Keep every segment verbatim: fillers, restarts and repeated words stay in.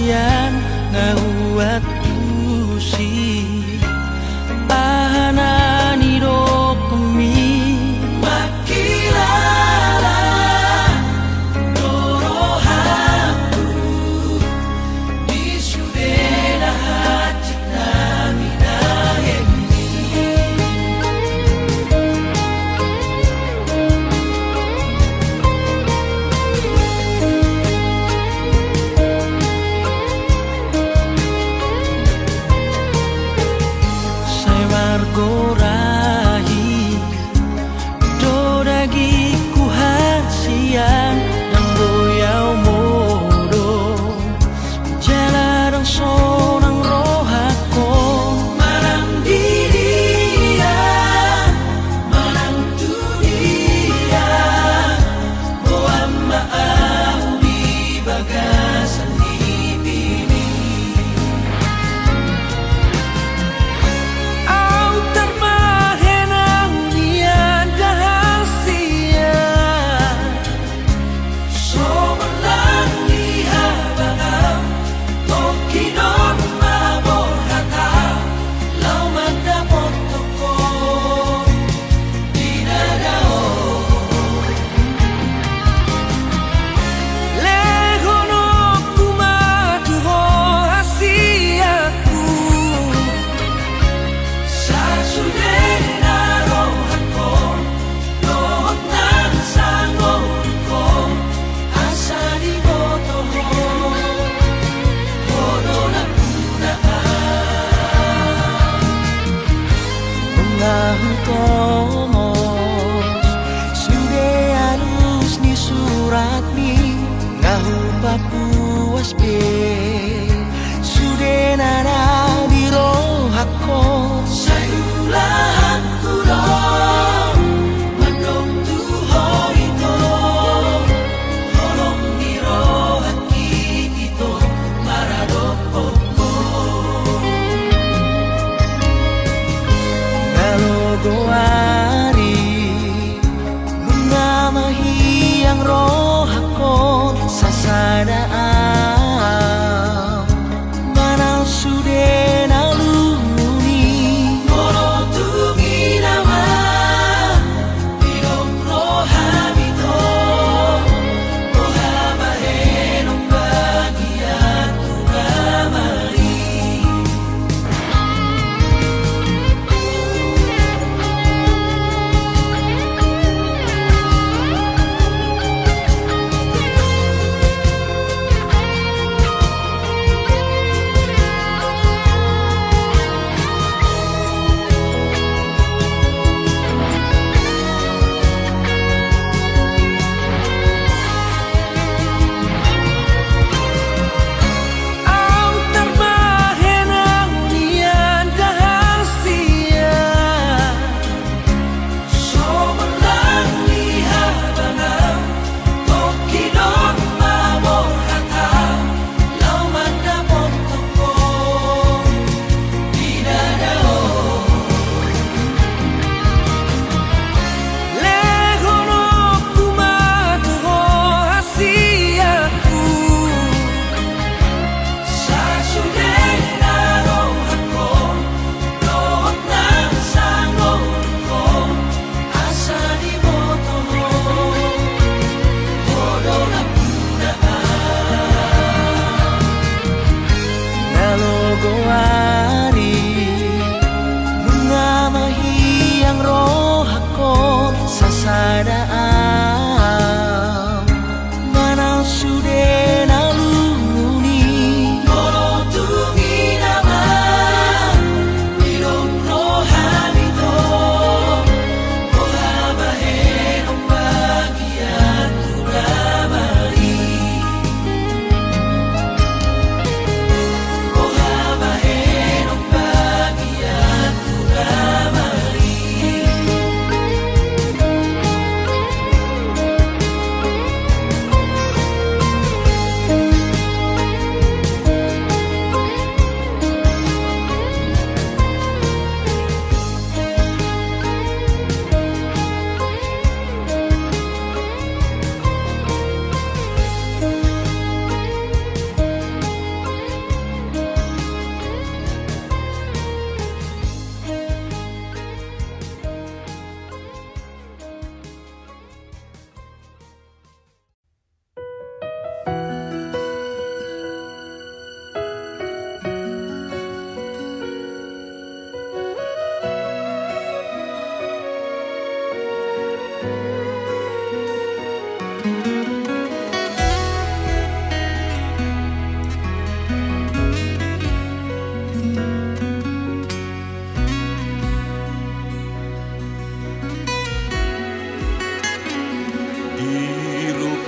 Ian nga huantusi aha na nidokmi. Mangkilala do rohangku di sude na hansit na binahenmi. Sai margorahi do dagingku hasian, ndang boi au modom jala ndang sonang rohangkon. Manang di dia, manang tu dia, boan ma au di bagasan ni pini. Au tarbahen au nian da hasian. Songon lang ni habang au, tongkin on ma borhat au, laho mandapothon ho di dada on. Lehononku ma tu ho hasianku, sasudena rohangkon dohot nang sangorkon, asa diboto ho, ho do nampuna au. Nunga hutomos sude alus ni suratmi, nga hupapuas be sudena na di rohangkon. Sai ulahanku do mandok tu ho ito, holong ni rohangki ito maradophon ho. Nga logo ari, nunga mahiang rohangkon, sasada au manang sude na lungun i.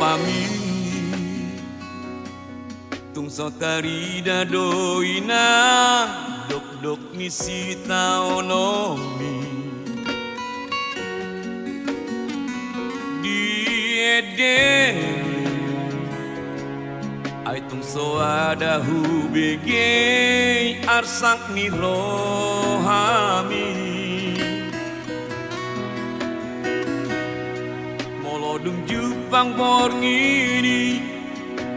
Hami tung so tarida do inang dokdok ni sitaonon mi di ende. Ai tung so ada hubege arsak ni rohami. Molo dung jumpang borngin i,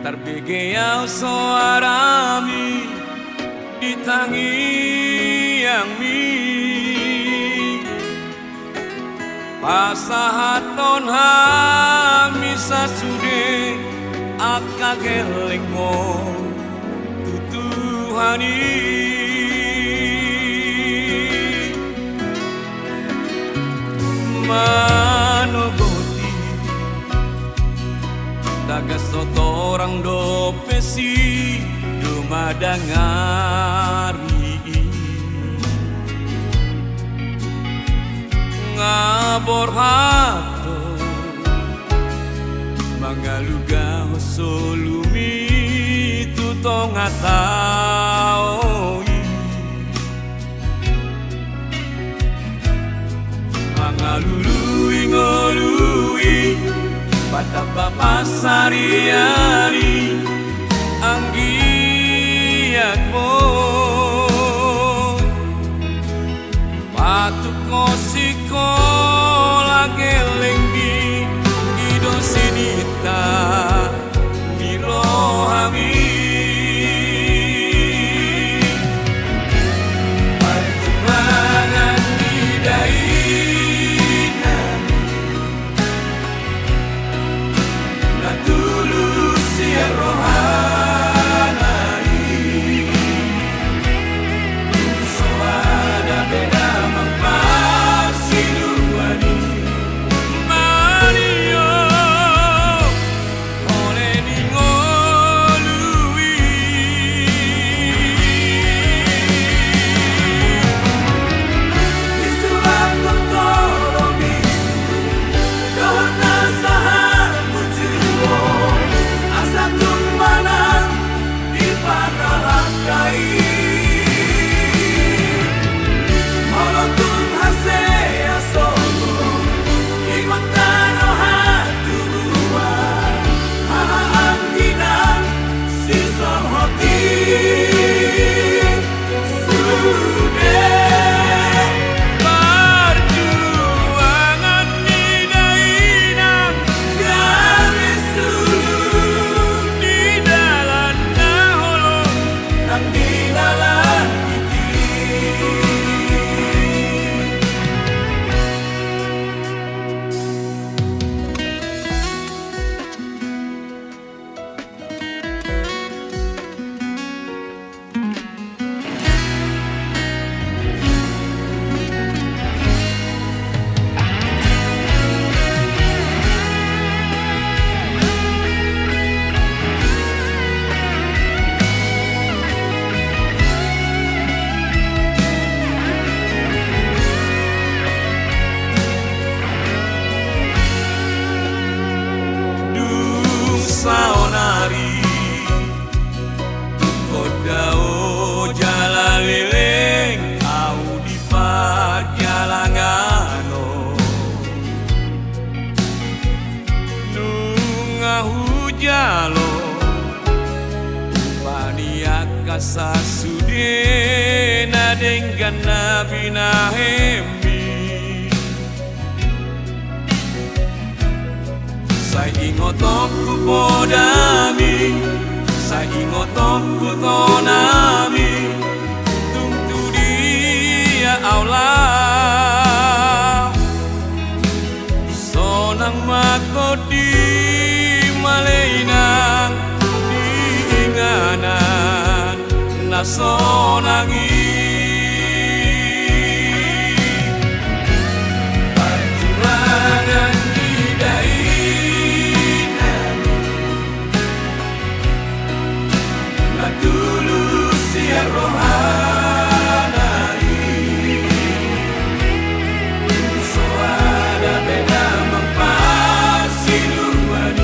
tarbege au soarami di tangiangmi. Pasahathon hami sasude angka gellengmon tu Tuhan i. Manogoti tagas so torang dope si do madangari i. Nga borhat do mangalugahon solumu i tu tonga tao i. Mangalului ngolu i, patamba pasariari anggiat mo patuko sikola gelleng di i do sininta ni rohami. Parjumpang ni dainang na tulus sian rohana i. Tung so ada be damang parsiduan i, Maria, ole ni ngolu i. Di surat tu tolo bisu dohot na sahat pujuon asa tung manang di pangalangka i. Molo tung hasea songon ingot tano hatubuan, haha anggiat sisol hoti sude. Parjuangan ni dainang gabe sulu di dalan na holong nang di dalan i. Dung saonari tung dao jala leleng au di parjalangan on. Nunga hujalo upa ni angka sasude na denggan na binahenmi. Sai ingotonku podami, sai ingotonku tonami, tung tu dia au laho. Sonang ma tondi male inang di inganan na sonang i. Parjuangan ni dainang na tulus sian rohana i. Tung so ada be damang parsiduan i.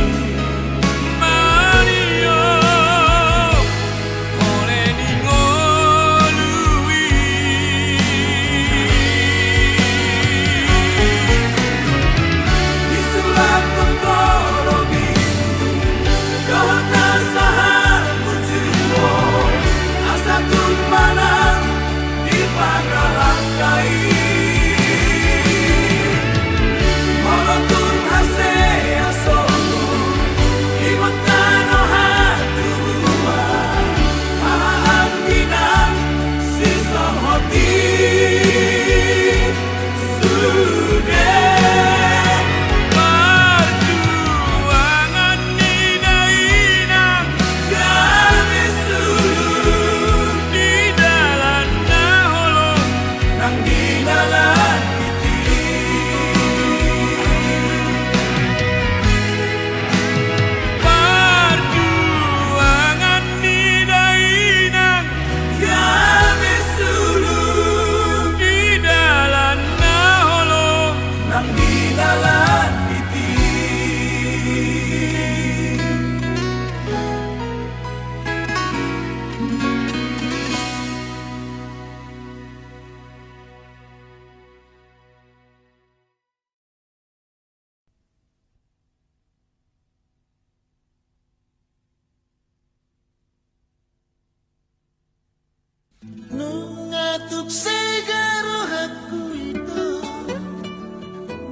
Nunga tuk sega rohangku ito,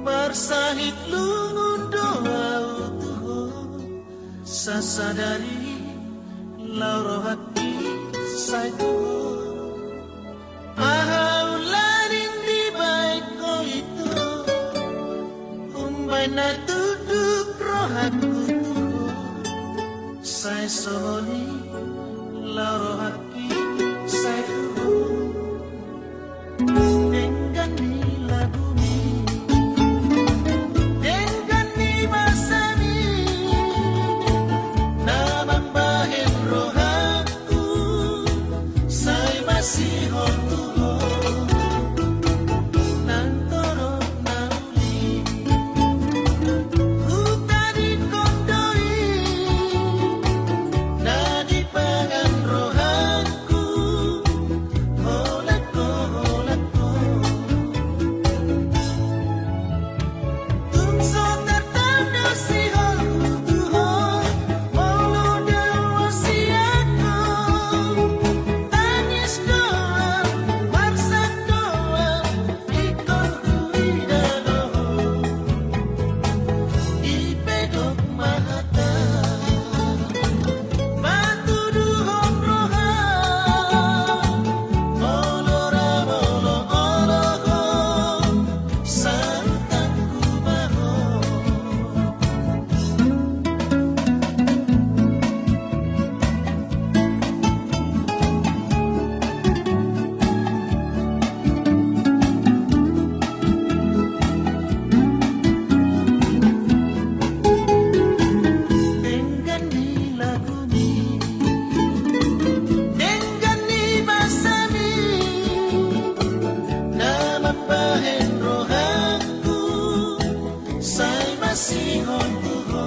marsahit lungun do ahu tu ho. Sasadari laho rohangki sai tu ho. Aha ulaning dibaen ho ito, umbaen na tunduk rohangku tu ho. Sai songon i laho rohangki sai tu ho. Denggan ni lagumi, denggan ni basami, na mambahen rohangku sai masihol tu ho. Nang torop na uli hutadingkon do i, na dipangan rohangku holan ho, holan ho. Tung so tartanda siholhu tu ho, molo dao sian ho, tangis doang, marsak doang, ingkon huida do ho. I pe dok ma hata, patuduhon roha, molo ra molo olo ho, sahutanku ma ho. Denggan ni lagumi, denggan ni basami, na mambahen rohangku sai masihol tu ho.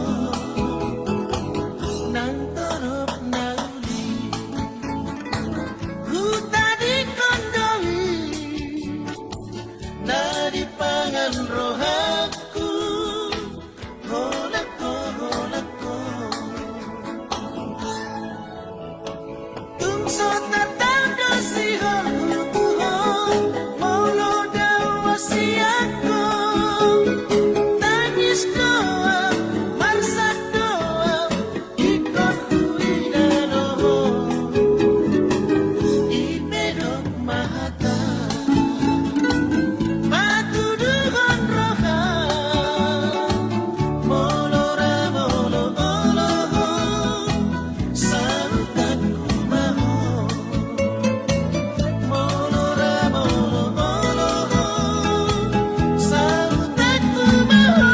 Nang torop na uli hutadingkon do i, na dipangan rohangku holan ho, holan ho. Tung so tartanda siholhu tu ho, molo dao sian ho, tangis doang, marsak doang, ingkon huida do ho. I pe dok ma hata, patuduhon roha, molo ra molo olo ho, sahutanku ma ho. Molo ra molo olo ho, sahutanku ma ho.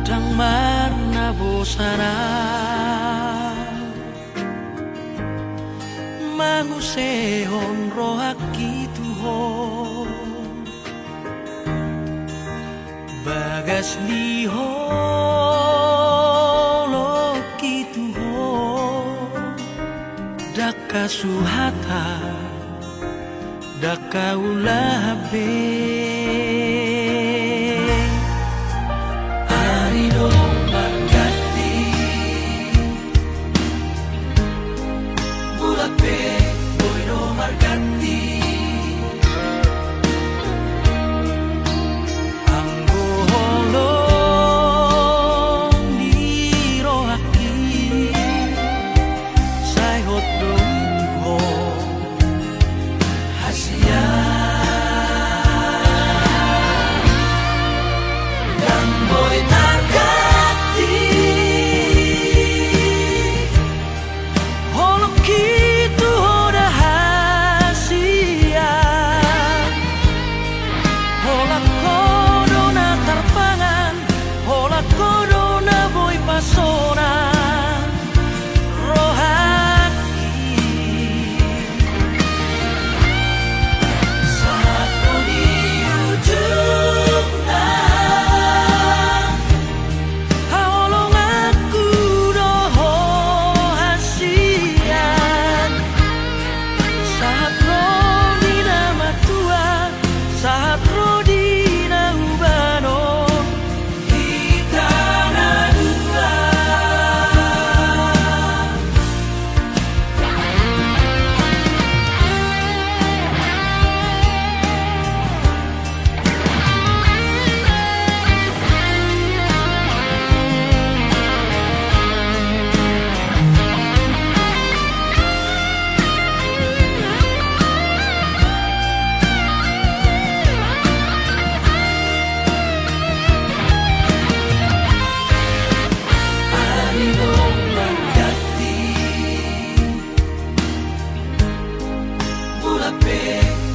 Ndang marnabosana mangusehon rohangki tu ho, bagas ni holongki tu ho. Ndang hasuhatan, ndang haulahan be. Ari do marganti, bulan pe boi do marganti. Anggo holong ni rohangki, sai hot do i tu ho hasian.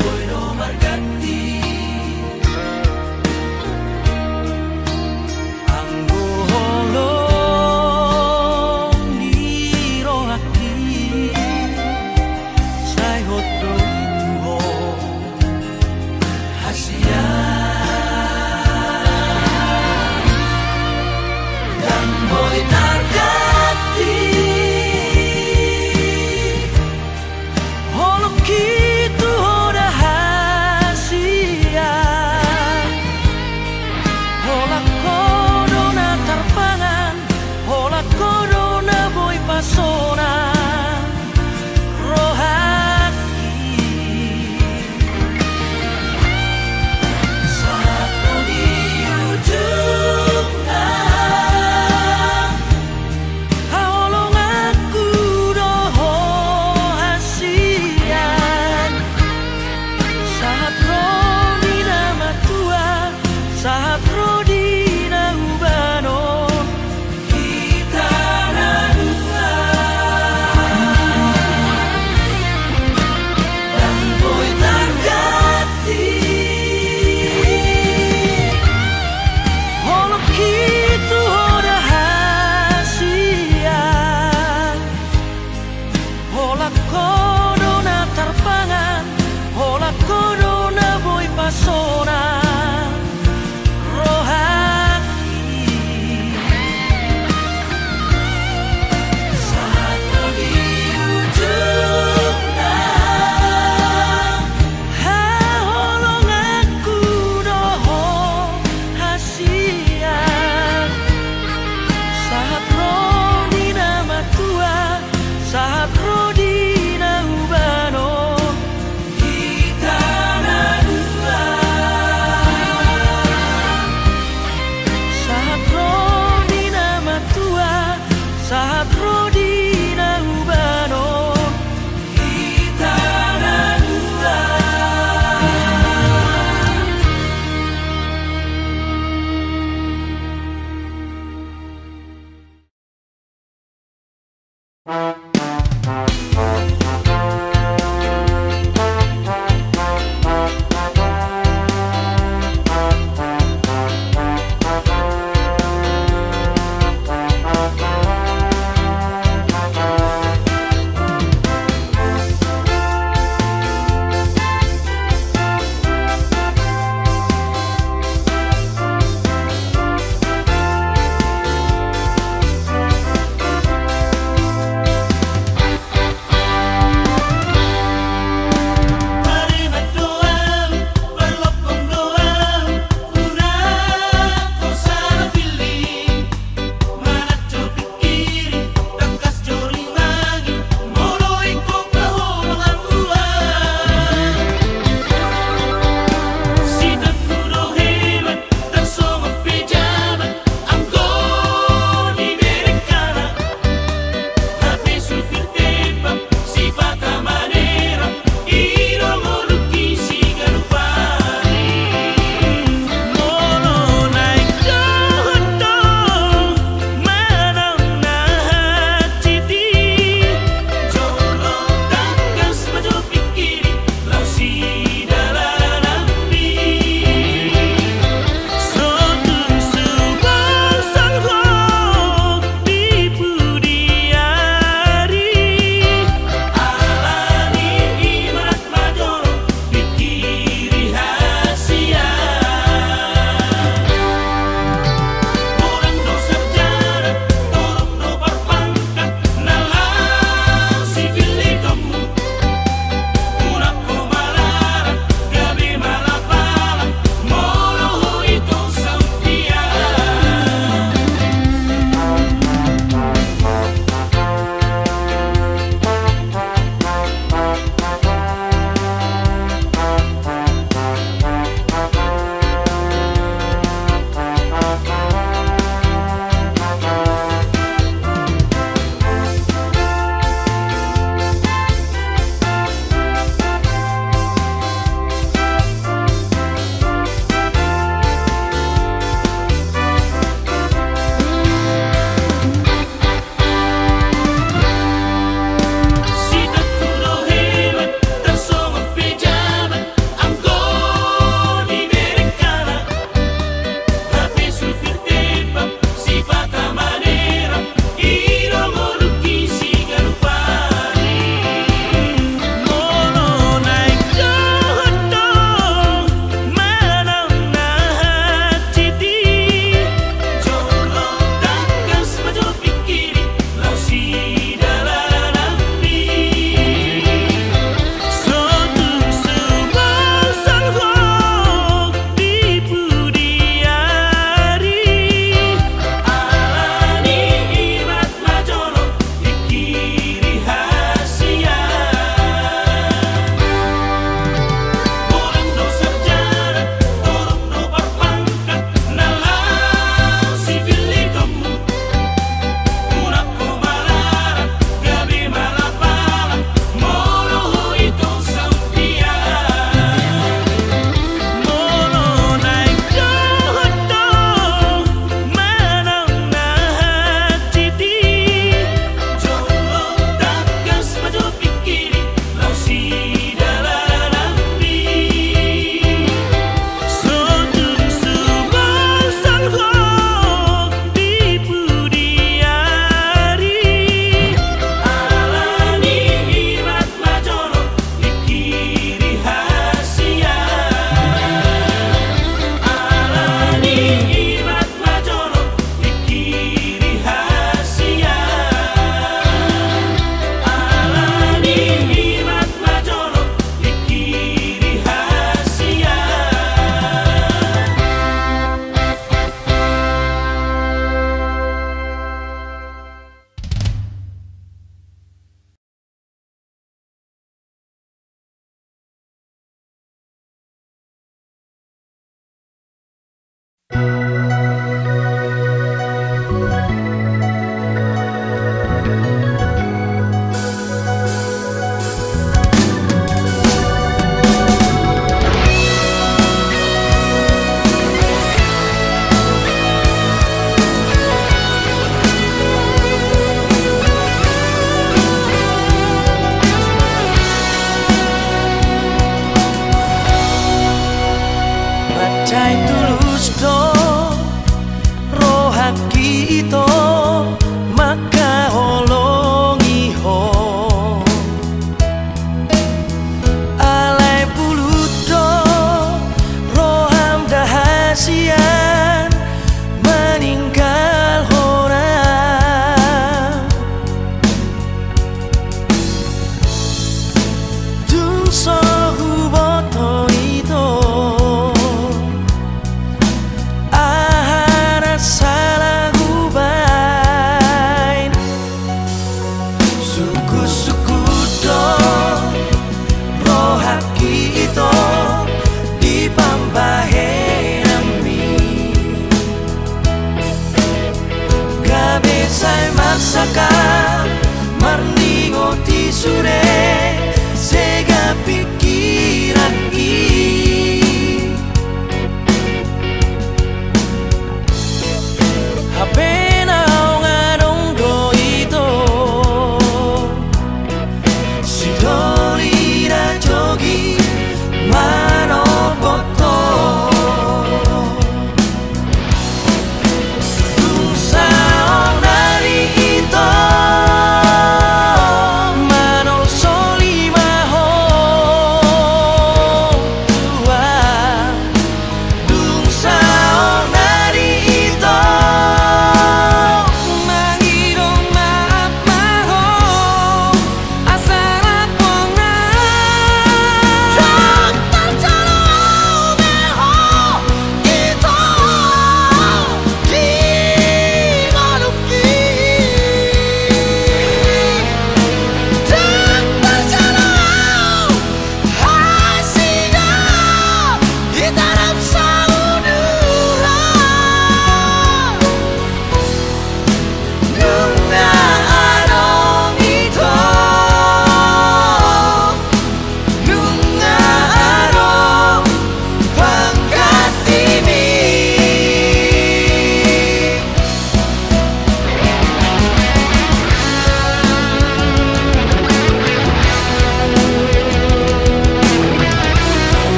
boi do marganti. Anggo holong ni rohangki, sai hot do i tu ho hasian. Ndang boi targanti holongki tu ho.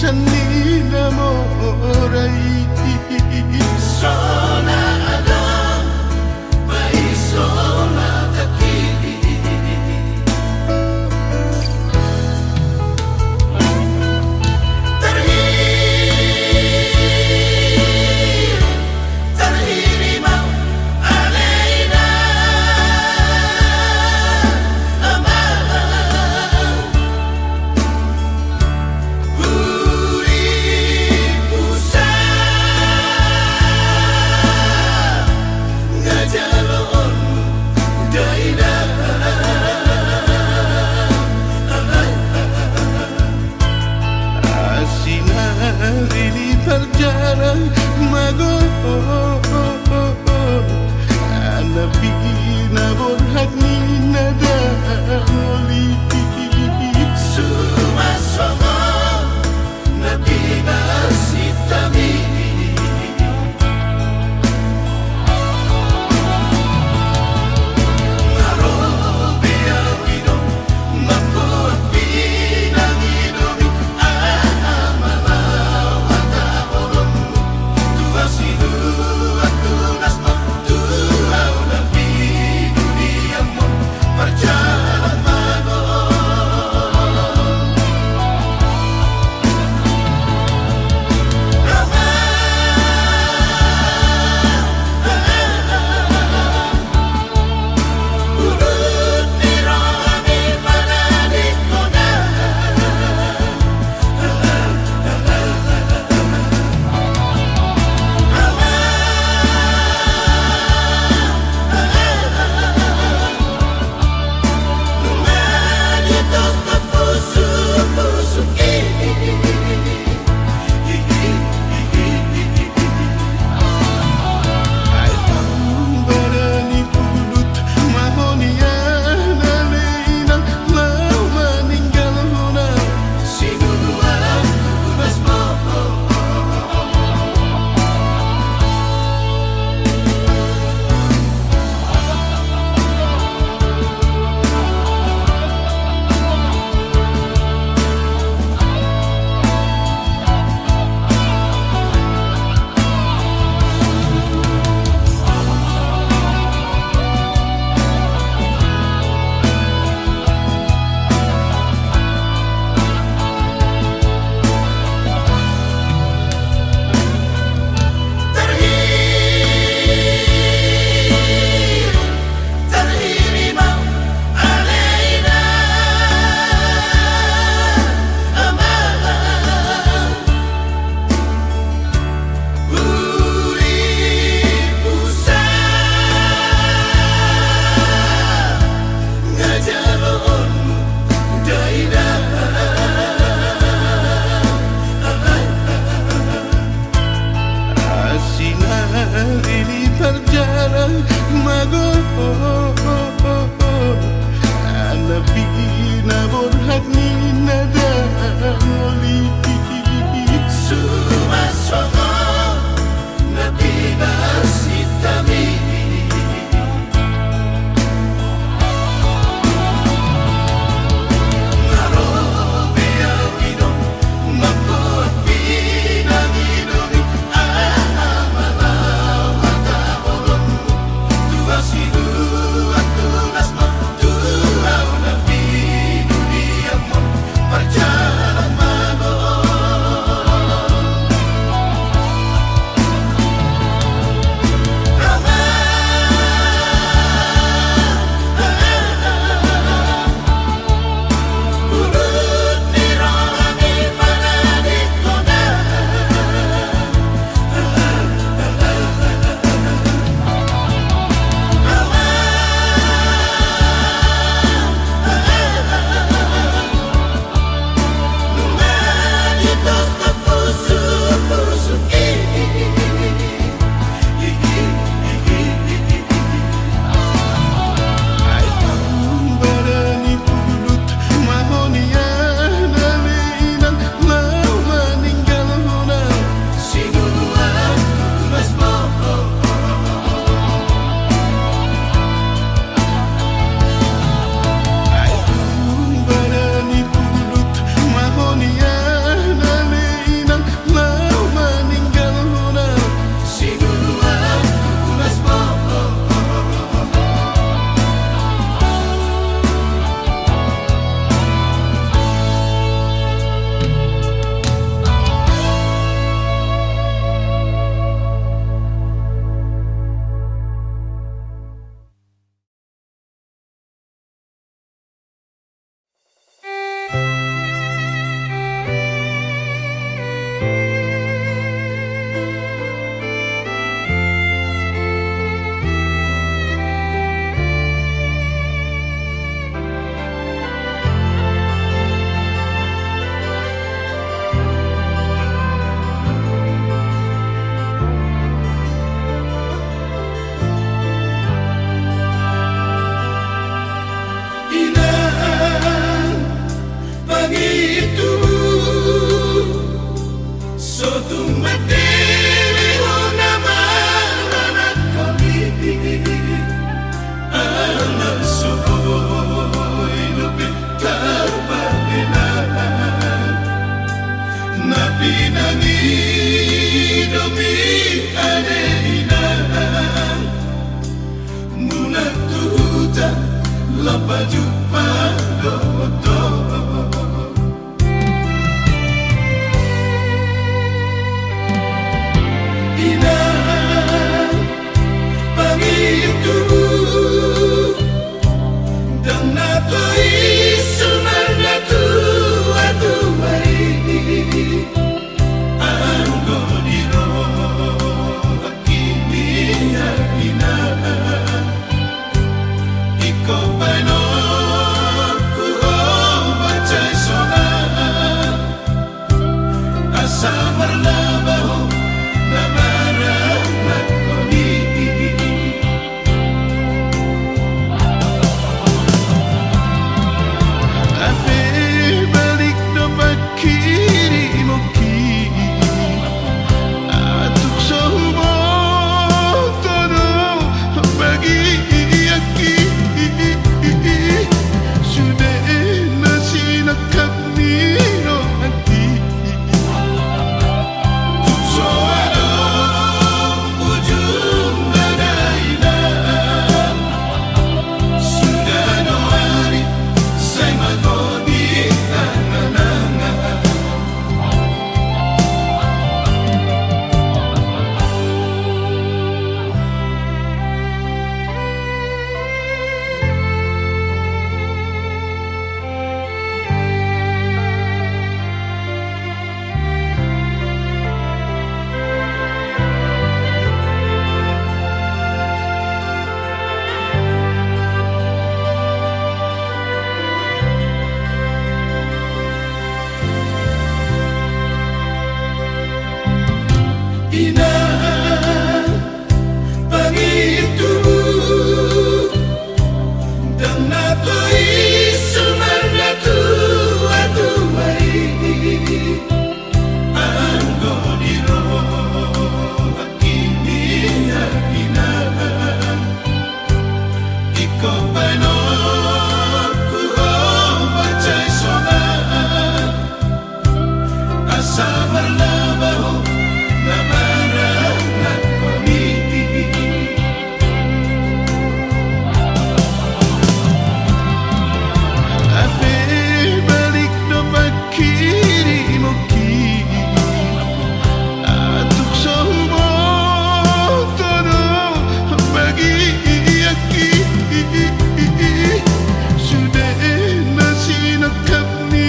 Sandina mora i. Sona adong, baisona tangkiri. Terhir, terhiri mau alena. Amang. Inang i do mi ane inang, mulak tu huta lam pajumpang dohot ho. Inang, pangidoanku, ndang na toi suman na tuatua i, anggo di rohangki nian inang, ingkon bahenonku ho mansai sonang, asa marlaba ho na maranak ho i. Hape balik do pangkirimongki, atik so huboto do bagianki, sude na sinangkap ni rohangki. Tung so adong ujungna da inang, suda do ari sai mangodi angan-angan. Inang, pangidoanku, ndang na toi suman na tuatua i, anggo di rohangki nian inang, ingkon bahenonku ho mansai sonang, asa marlaba ho na maranak ho i. Hape balik do pangkirimongki, atik so huboto do bagianki, sude na sinangkap ni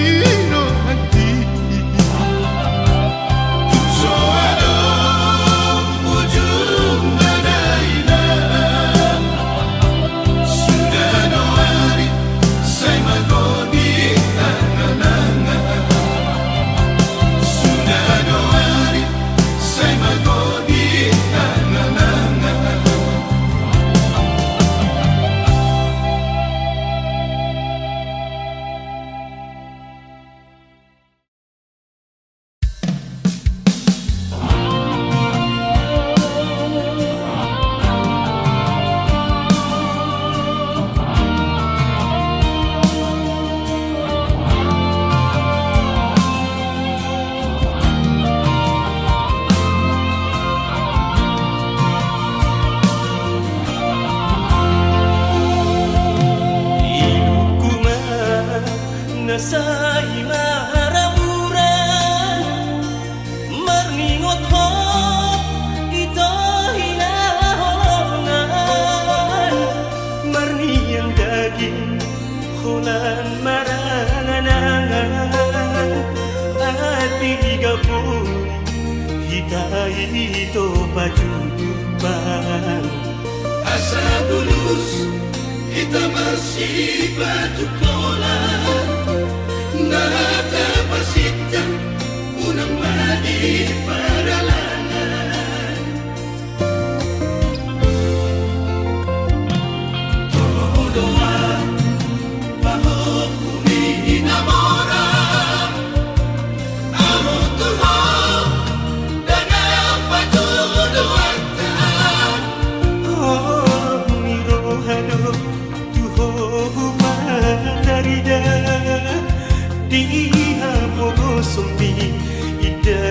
rohangki. Tung so adong ujungna da inang, suda do ari sai mangodi angan-angan. Suda do ari sai mangodi angan-angan. Ilungku ma na sai maramuran, marningot ho ito hinaholongan, marnian daging holan marangan-angan, atik i gaboi hita ito pajumpang. Asa bulus hita marsipatupolan, na tapasinta unang ma di paralangan. Toho do ahu pahompu ni na mora, ahu tu ho dang patuduhonta. Ho ni roha do tu ho hupatarida, di hapogoson ni inda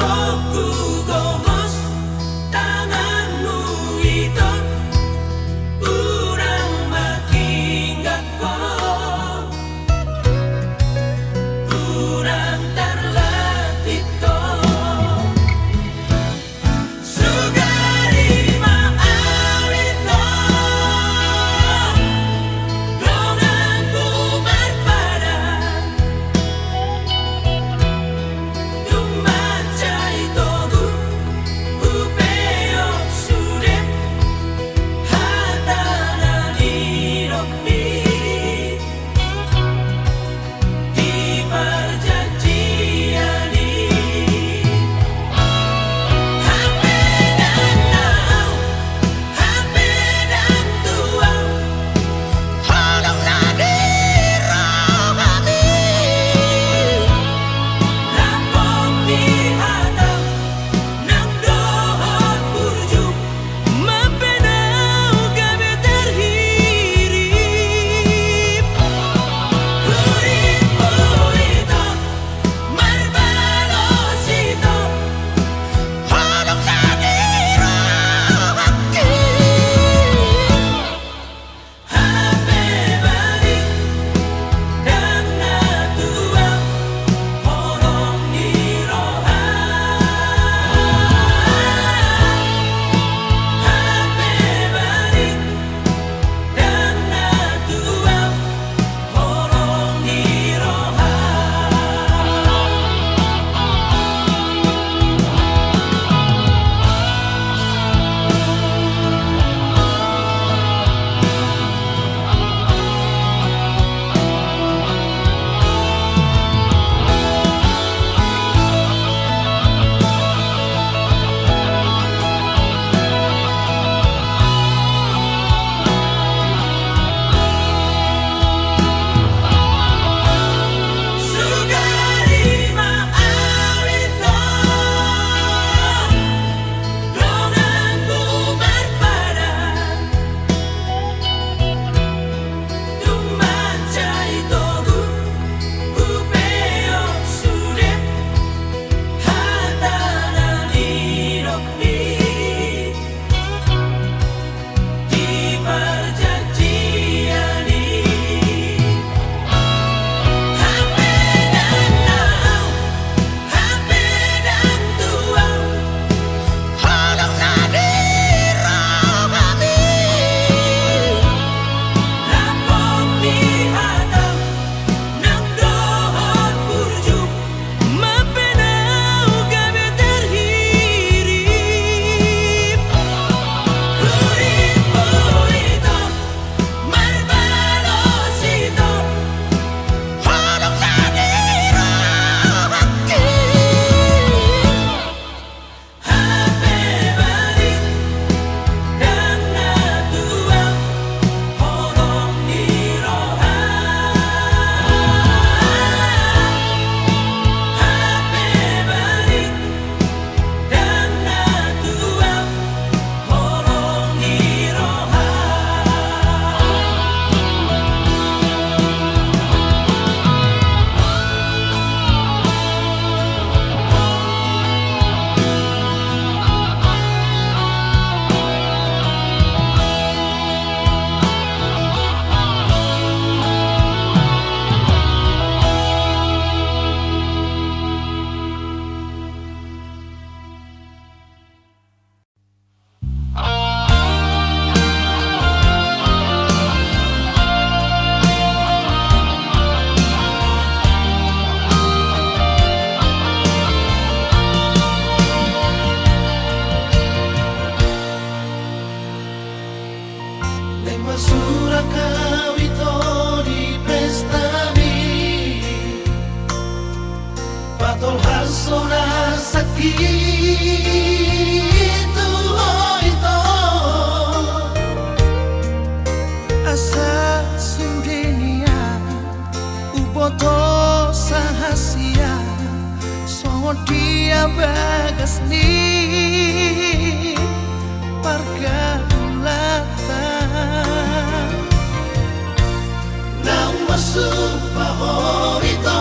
Hugohi tanganmu, Ito, hurang mangkinggat ho, hurang tarlatih ho. Sugari ma au, Ito, donganku marpadan. Tung mansai togu hupeop sude hata na nidokmi di parjanjian i. Hape ndang na au, hape ndang tu au, holong na di rohami. Lambok ni hata nang dohot burju, mambahen au gabe terhirip. Hurippu, Ito, marbalos, Ito, holong na di rohangki. Hape balik ndang na tu au, holong ni roha. Hape balik ndang na tu au, holong ni roha. Sugari ma au, Ito, donganku marpadan. Tung mansai togu hupeop sude hata na nidokmi di parjanjian i. Hape ndang na au, hape ndang tu au, holong na di rohami. Lambok ni hata nang dohot burju, mambahen au gabe terhirip. Hurippu, Ito, marbalos, Ito, holong na di rohangki. Hape balik ndang na tu au, holong ni roha. Hape balik ndang na tu au, holong ni roha. Naeng marsurak au, Ito, di pestami, patolhashon asangki tu ho, Ito. Asa sude nian huboto sahat sian songon dia bagas ni pargaulanta. Naung marsumpah ho, Ito,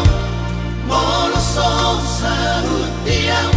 molo so saut tiang,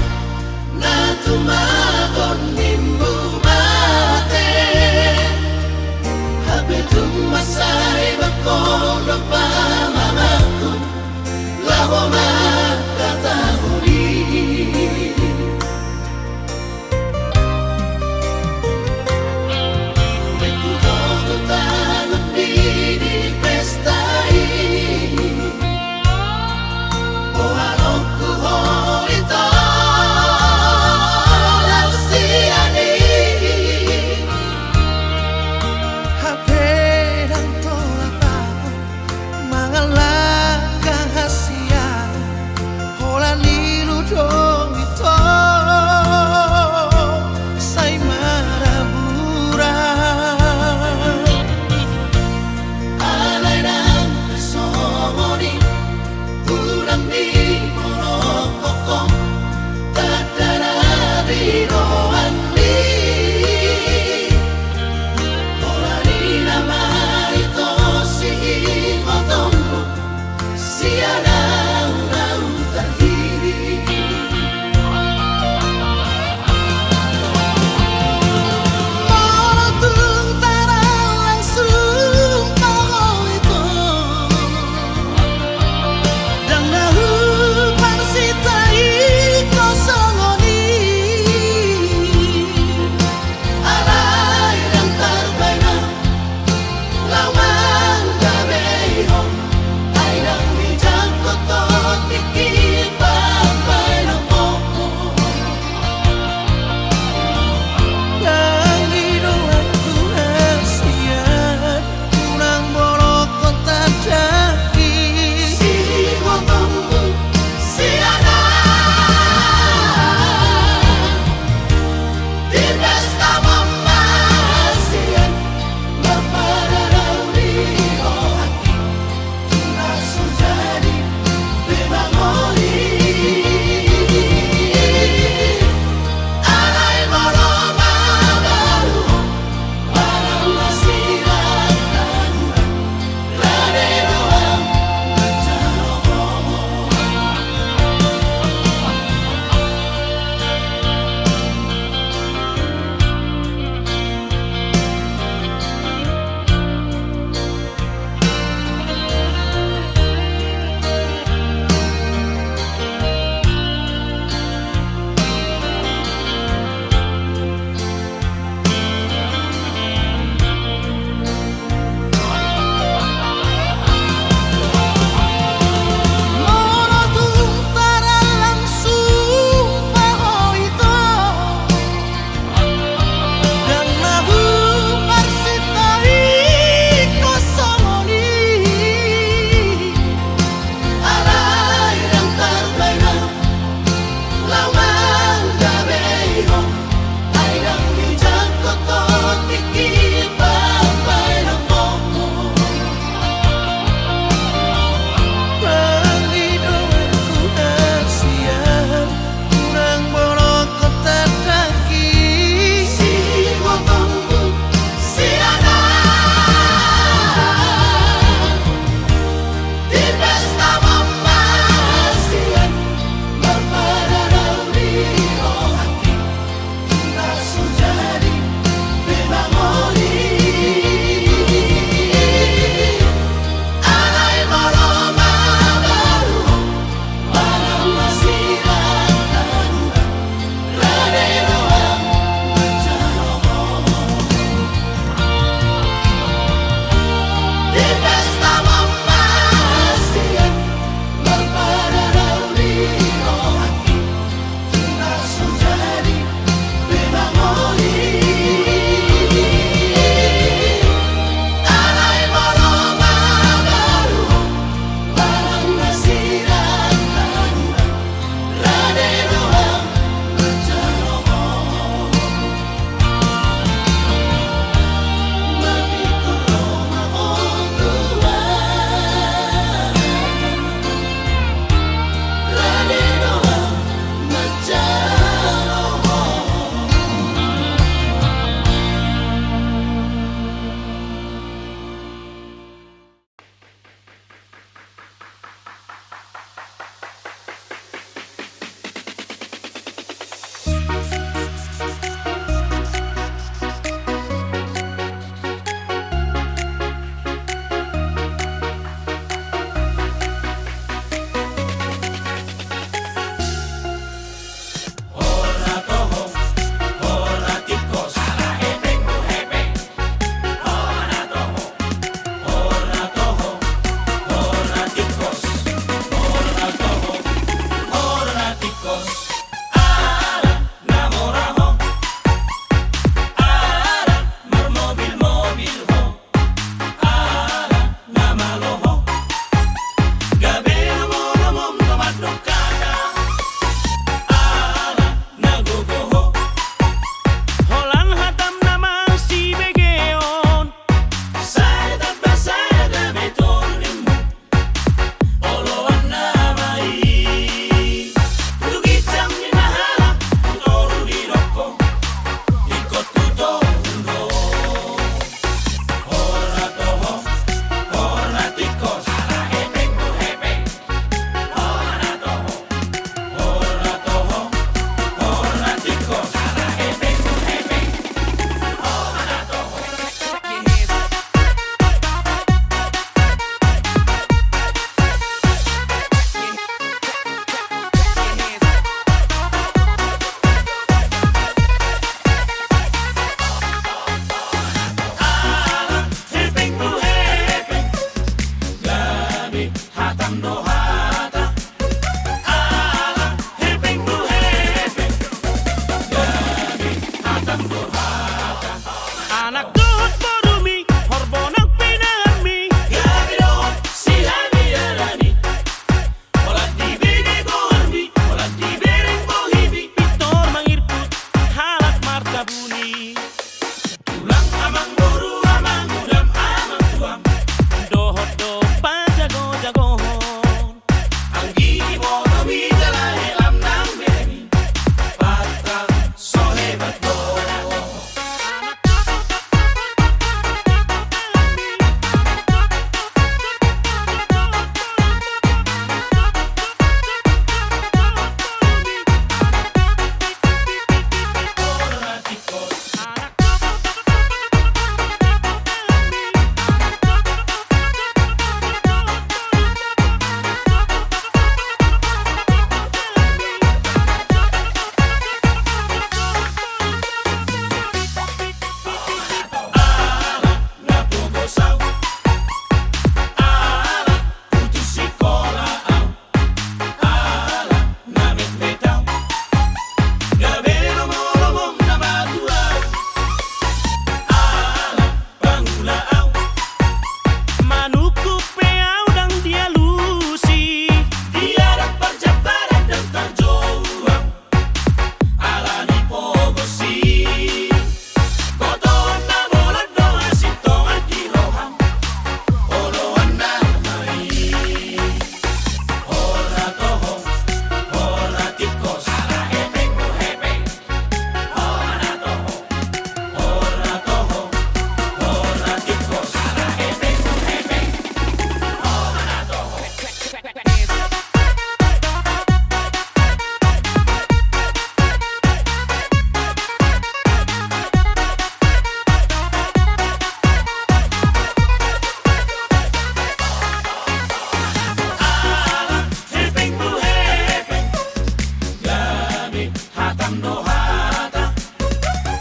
Hata,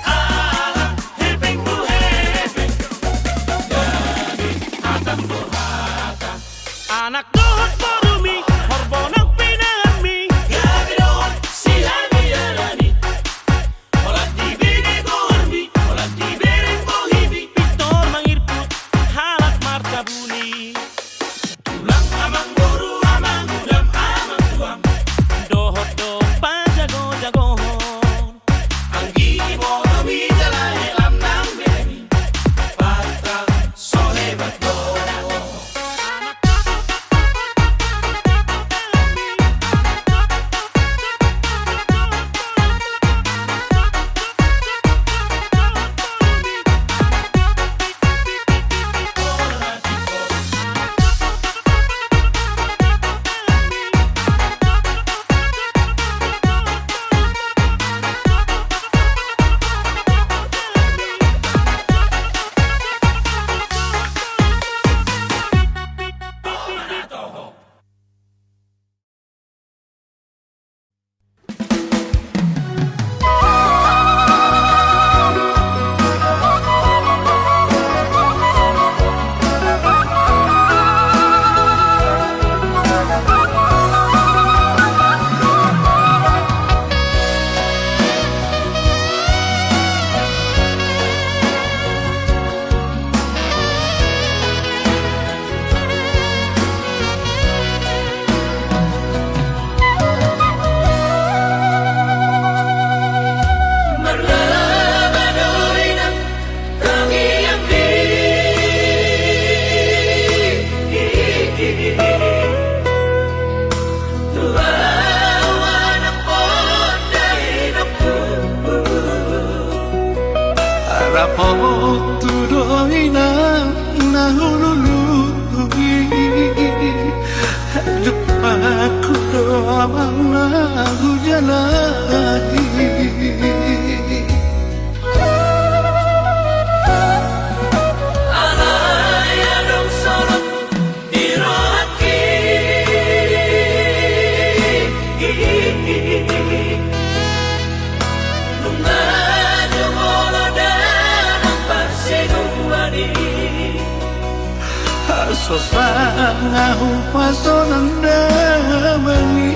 ala hepeng tu hepeng, gabe hata tu hata. Anak dohot borumi, horbo nang pinanganmi, gabe dohot sihalalihalami. Holan dibege goarmi, holan dibereng bohimi, pintor mangirput halak martabuni. Tulang, amangboru, amangudam, amangtuam, dohot do pajagojagohon. Anggi, ibotomi jala helam nang beremi, Patra so hebat do. Rap hon tu do inang na hulului, lupa hu do amang na hujalahi. Alai adong solot di rohangki. Nunga jumolo damang parseduan i. Asa sanga hupasolan damang i.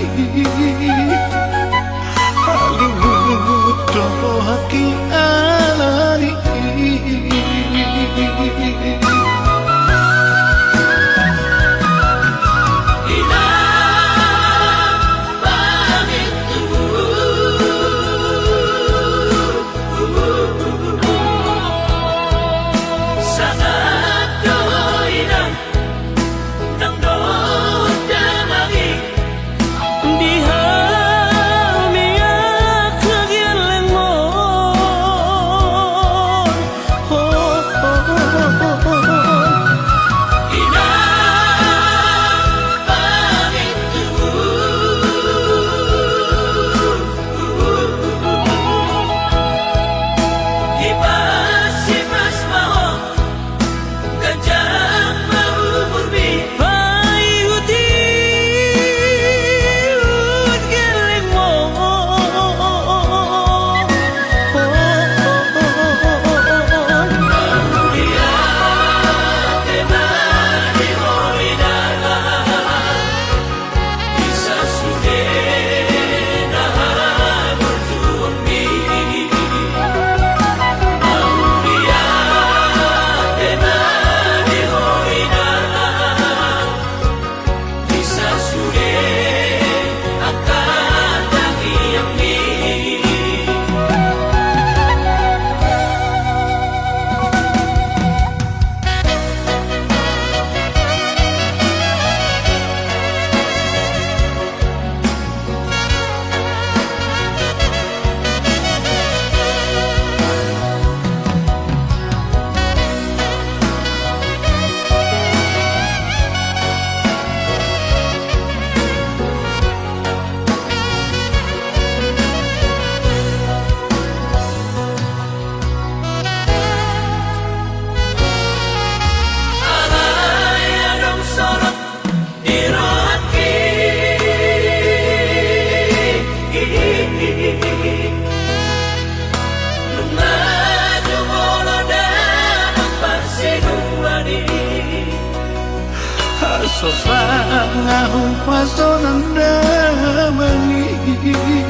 Halimut do rohangki alani. Sang ahu pasonang damang i.